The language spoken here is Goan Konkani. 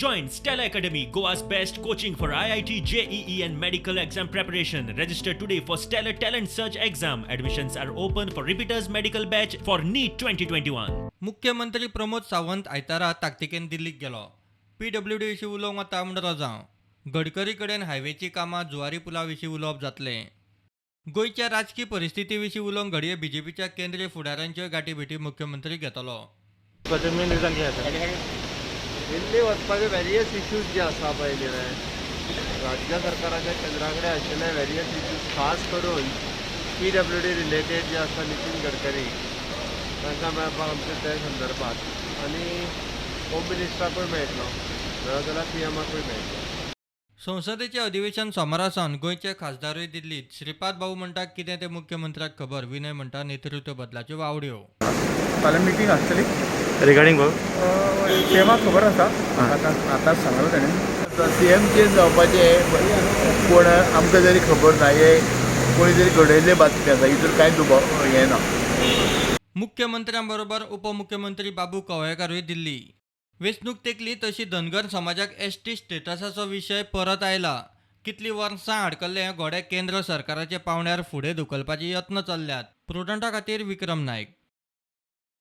Join Stellar Academy, Goa's best coaching for IIT, JEE, and medical exam preparation. Register today for Stellar Talent Search exam. Admissions are open for repeaters medical batch for NEET 2021. मुख्यमंत्री प्रमोद सावंत आयतारा ताकतिकेन दिल्लीक गेलो. पीडब्ल्यूडी विशीं उलोवंक वता म्हूण रजांव. गडकरी कडेन हायवेचीं कामां, जुवारी पुला विशीं उलोवप जातलें. गोंयच्या राजकी परिस्थिती विशीं उलोवंक घडये बीजेपीच्या केंद्रीय फुडाऱ्यांच्योय गांठीभेटी मुख्यमंत्री घेतलो. मेन रिजन कितें आसा? दिल्ली वचपाचे वेरियस इश्यूज जे आसा पळय न्ही, राज्य सरकाराच्या केंद्रा कडेन आशिल्ले वेरियस इश्यूज, खास करून पीडब्ल्यूडी रिलेटेड जे आसा, नितीन गडकरी तांकां मेळपाक आमचे ते संदर्भात आनी होम मिनिस्टराकूय मेळटलो, मेळत जाल्यार पीएमाकूय मेळटलो. संसदेचें अधिवेशन सोमारा सावन. गोंयचे खासदारूय दिल्लीत. श्रीपाद भाऊ म्हणटा कितें तें मुख्यमंत्र्याक खबर. विनय म्हणटा नेतृत्व बदलाच्यो वावड्यो. फाल्यां मिटींग आसतली. रिगार्डींग भाऊ? सीएमाक खबर आसा, आतां आतांच सांगलो ताणें. सीएम चेंज जावपाचें कोण आमकां जरी खबर ना, हे कोणी तरी घडयल्ले बातमी आसा, हितून कांय दुबाव हें ना. मुख्यमंत्र्यां बरोबर उपमुख्यमंत्री बाबू कवळेकारूय दिल्ली. वेंचणूक तेंकली तशी धनगर समाजाक एसटी स्टेटसाचो विशय परत आयला. कितलीं वर्सां आडकल्ले हे घोडे केंद्र सरकाराच्या पावंड्यार फुडें धुकलपाचे यत्न चल्ल्यात. प्रुडंटा खातीर विक्रम नायक.